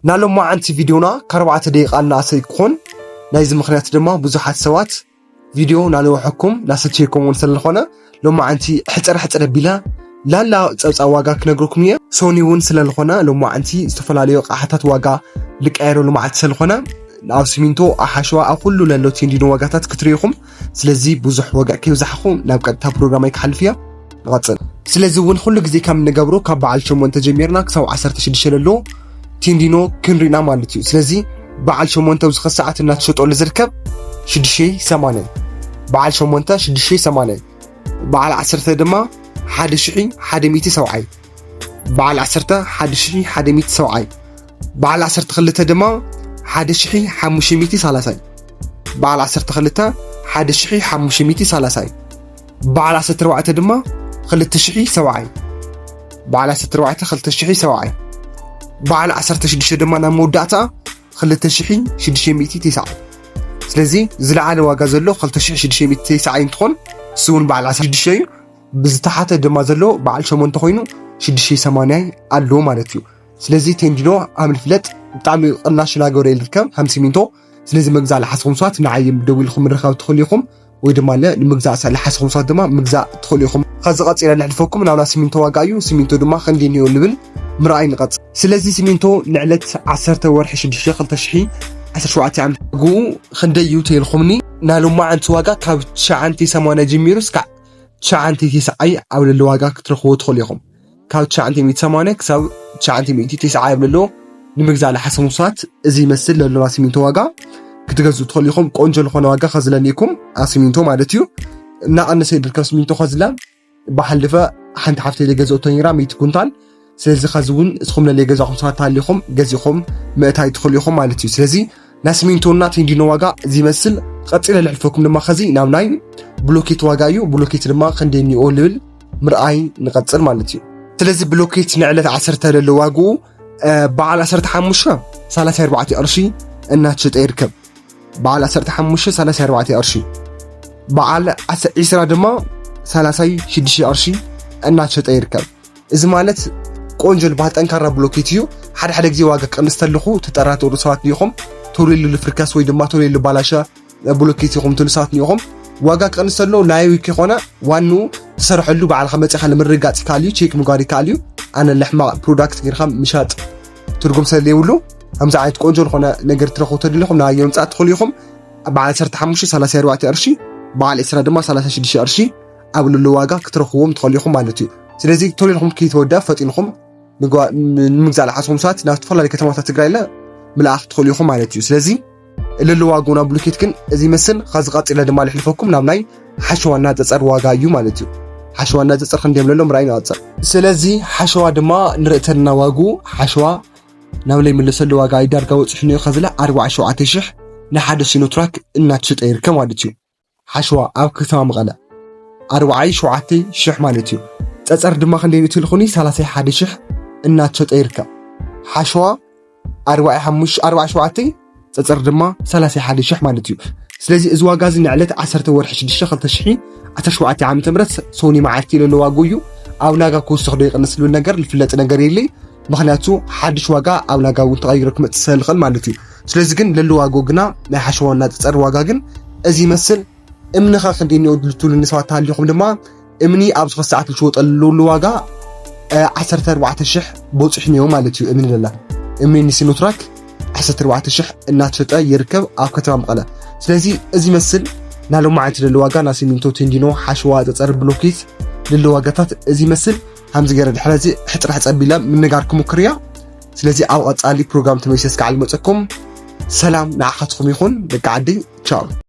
ናሎም መዓንቲ ቪድዮና ከኣርባዕተ ደቂቃ እናኣሰይ ክኾን ናይዚ ምኽንያት ድማ ብዙሓት ሰባት ቪድዮ ናነውሐኩም ናሰቸኩም እውን ስለዝኾነ ሎማዓንቲ ሕፅር ሕፅር ኣቢለ ላላ ፀብፃብ ዋጋ ክነግረኩም እየ። ሶኒ እውን ስለዝኾነ ሎማዓንቲ ዝተፈላለዩ ኣቕሓታት ዋጋ ልቀየረሉ መዓልቲ ስለዝኾነ ኣብ ሲሚንቶ ኣሓሸዋ ኣብ ኩሉ ለሎ ቴንዲኖ ዋጋታት ክትርእኹም። ስለዚ ብዙሕ ወግዕ ከይብዛሕኹ ናብ ቀጥታ ፕሮግራማይ ክሓልፍ እየ። ንቐፅል። ስለዚ እውን ኩሉ ግዜ ከም እንገብሮ ካብ በዓል ሸሞንተ ጀሚርና ክሳብ ዓሰርተ ሽዱሽተ ለሎ ቴንዲኖ ክንሪና ማለት እዩ። ስለዚ በዓል ሸሞንተ ኣብዚ ኸ ሰዓት እናተሸጠሉ ዝርከብ ሽዱሽተ ሰማንያ፣ በዓል ሸሞንተ ሽዱሽተ ሰማንያ፣ በዓል ዓሰርተ ድማ ሓደ ሽሒ ሓደ ሚእቲ ሰብዓይ፣ በዓል ዓሰርተ ሓደ ሽሒ ሓደ ሚእቲ ሰብዓይ፣ በዓል ዓሰርተ ክልተ ድማ ሓደ ሽሒ ሓሙሽተ ሚእቲ ሰላሳይ፣ በዓል ዓሰርተ ክልተ ሓደ ሽሒ ሓሙሽተ ሚእቲ ሰላሳይ፣ በዓል ዓሰርተ ኣርባዕተ ድማ ክልተ ሽሒ ሰብዓይ፣ በዓል ዓሰርተ ኣርባዕተ ክልተ ሽሒ ሰብዓይ፣ በዓል ዓሰርተ ሽዱሽተ ድማ ናብ መወዳእታ ክልተ ሽሒ ሽዱሽተ ሚእቲ ተስዓይ። ስለዚ ዝለዓለ ዋጋ ዘሎ ክልተ ሽሒ ሽዱሽተ ሚእቲ ተስዓይ እንትኾን እሱ እውን በዓል ዓሰርተ ሽዱሽተ እዩ። ብዝተሓተ ድማ ዘሎ በዓል ሸሞንተ ኮይኑ ሽዱሽተ ሰማንያ ኣሎ ማለት እዩ። ስለዚ ቴንዲኖ ኣብ ንፍለጥ ብጣዕሚ ቅናሽ እናገበረ ይርከብ ከም ሲሚንቶ። ስለዚ መግዛእ ለሓስኹም ሰባት ንዓይ ደዊልኩም ምርኻብ ትኽእሉ ኢኹም፣ ወይ ድማ ለ ንምግዛእ ለሓስኹም ሰባት ድማ ምግዛእ ትኽእሉ ኢኹም። ከዚ ቀፂለ ለሕልፈኩም ናብና ሲሚንቶ ዋጋ እዩ። ሲሚንቶ ድማ ክንደይ እኒኦ ንብል ምርኣይ ንቐፅል። ስለዚ ሲሚንቶ ንዕለት ዓሰርተ ወርሒ ሽዱሽተ ክልተ ሽሒ ዓሰርተ ሸውዓተ ዓመት ዋግኡ ክንደይ እዩ ተይልኩምኒ? ናይ ሎማዓንቲ ዋጋ ካብ ትሽዓንተ ሰማንያ ጀሚሩ እስካዕ ትሽዓንተ ተስዓይ ኣብ ልዕሊ ዋጋ ክትረኽቦ ትኽእሉ ኢኹም። ካብ ትሽዓንተ ሚእቲ ሰማንያ ክሳብ ትሽዓንተ ሚእቲ ተስዓይ ኣብ ልዕሊ ንምግዛእ ለሓሰሙ ሰባት እዚ ይመስል ለሎና ሲሚንቶ ዋጋ ክትገዝኡ ትኽእሉ ኢኹም። ቆንጆ ዝኾነ ዋጋ ከዝለኒ ኢኩም ኣብ ሲሚንቶ ማለት እዩ። እናቐነሰ ይርከብ ሲሚንቶ ከዝላ ብሓልፈ ሓንቲ ሓፍተይ ገዘእቶ ነይራ ሚእቲ ኩንታል። ስለዚ ከዚ እውን እስኹም ለለይ ገዛኹም ሰባት ተሃሊኹም ገዚኹም ምእታይ ትኽእሉ ኢኹም ማለት እዩ። ስለዚ ናይ ሲሚንቶና ቴንዲኖ ዋጋ እዚ ይመስል። ቀፂለ ልሕልፈኩም ድማ ከዚ ናብ ናይ ብሎኬት ዋጋ እዩ። ብሎኬት ድማ ክንደይ እኒኦ ልብል ምርኣይ ንቐፅል ማለት እዩ። ስለዚ ብሎኬት ንዕለት ዓሰርተ ለሎ ዋግኡ በዓል ዓሰርተ ሓሙሽተ ሰላሳ ኣርባዕተ ቅርሺ እናተሸጠ ይርከብ። በዓል ዓሰርተ ሓሙሽተ ሰላሳ ኣርባዕተ ቅርሺ፣ በዓል ዒስራ ድማ ሰላሳ ሽዱሽተ ቅርሺ እናተሸጠ ይርከብ። እዚ ማለት ቆንጆ ዝበሃል ጠንካራ ብሎኬት እዩ። ሓደ ሓደ ግዜ ዋጋ ክቐንስ ተለኹ ትጠራጠሩ ሰባት ኒኹም፣ ቶሎ ኢሉ ልፍርከስ ወይ ድማ ቶሎ ኢሉ ባላሸ ብሎኬት ኢኹም ትብሉ ሰባት ኒኹም። ዋጋ ክቐንስ ተሎ ላይዊ ከይኮነ ዋንኡ ትሰርሐሉ ባዕልኻ መፂኻ ንምርግጋፅ ይከኣል እዩ፣ ቼክ ምግባር ይከኣል እዩ። ኣነ ለሕማቕ ፕሮዳክት ጌርካ ምሻጥ ትርጉም ስለ ዘይብሉ ከምዚ ዓይነት ቆንጆ ዝኾነ ነገር ትረኽቡ ተደሊኹም ናባየ ምምፃእ ትኽእሉ ኢኹም። በዓል ዓሰርተ ሓሙሽተ ሰላሳ ኣርባዕተ ቅርሺ፣ በዓል ዒስራ ድማ ሰላሳ ሽዱሽተ ቅርሺ ኣብ ልሉ ዋጋ ክትረኽብዎም ትኽእሉ ኢኹም ማለት እዩ። ስለዚ ቶሎ ኢልኩም ከይተወዳ ፈጢንኹም ንምግዛእ ለሓስኹም ሰባት ናብ ዝተፈላለዩ ከተማታት ትግራይ ለ ምልኣኽ ትኽእሉ ኢኹም ማለት እዩ። ስለዚ ልሉ ዋግኡ ናብ ብሉኬት ግን እዚ ይመስል። ከዚ ቀፂለ ድማ ልሕልፈኩም ናብ ናይ ሓሸዋና ፀፀር ዋጋ እዩ ማለት እዩ። ሓሸዋና ፀፀር ክንደዮም ለሎ ምርኣይ ንቐፅል። ስለዚ ሓሸዋ ድማ ንርእተና ዋግኡ ሓሸዋ ናብ ለይምለሰሉ ዋጋ እዩ ዳርጋ ወፂሑ እኒኦ ከዝለ ኣርባዓ ሸውዓተ ሽሕ ንሓደ ሲኖትራክ እናተሸጠ ይርከብ ማለት እዩ። ሓሸዋ ኣብ ከተማ መቐለ ኣርባዓ ሸውዓተ ሽሕ ማለት እዩ። ፀፀር ድማ ክንደይ ንእትልኹኒ ሰላሳ ሓደ ሽሕ እናተሸጠ ይርከብ። ሓሸዋ ኣርባዓ ሓሙሽተ ኣርባዓ ሸውዓተ ፀፀር ድማ ሰላሳ ሓደ ሽሕ ማለት እዩ። ስለዚ እዚ ዋጋ እዚ ንዕለት ዓሰርተ ወርሒ ሽዱሽተ ክልተ ሽሕ ዓሰርተ ሸውዓተ ዓመተ ምህረት ሶኒ መዓልቲ ኢሉ ዋግኡ እዩ። ኣብ ናጋ ክውስኽ ዶ ይቕንስ ዝብል ነገር ዝፍለጥ ነገር የለይ። ምኽንያቱ ሓድሽ ዋጋ ኣብ ናጋ እውን ተቐይሩ ክመፅእ ስለ ዝኽእል ማለት እዩ። ስለዚ ግን ለሉ ዋግኡ ግና ናይ ሓሸዋና ፀፀር ዋጋ ግን እዚ ይመስል። እምንኻ ክንደይ እኒኦ ትብሉኒ ሰባት ተሃሊኹም ድማ እምኒ ኣብ ዝኾነ ሰዓት ዝሽወጠሉ ዋጋ ዓሰርተ ኣርባዕተ ሽሕ በፂሑ እኒኦ ማለት እዩ። እምኒ ለላ እምኒ ንሲኖትራክ ዓሰርተ ኣርባዕተ ሽሕ እናተሸጠ ይርከብ ኣብ ከተማ መቐለ። ስለዚ እዚ ይመስል ናይ ሎማዓንቲ ለሉ ዋጋ ናይ ሲሚንቶ፣ ቴንዲኖ፣ ሓሸዋ፣ ፀፀር፣ ብሎኬት ለሉ ዋጋታት እዚ ይመስል። ከምዚ ገይረ ድሕሪ እዚ ሕፅር ሕፅር ቢለ ምንጋር ክምክር እያ። ስለዚ ኣብ ቀፃሊ ፕሮግራም ተመልሰ እስካዕ ልመፀኩም። ሰላም ንዓኻትኩም ይኹን ደቂ ዓደይ። ቻው።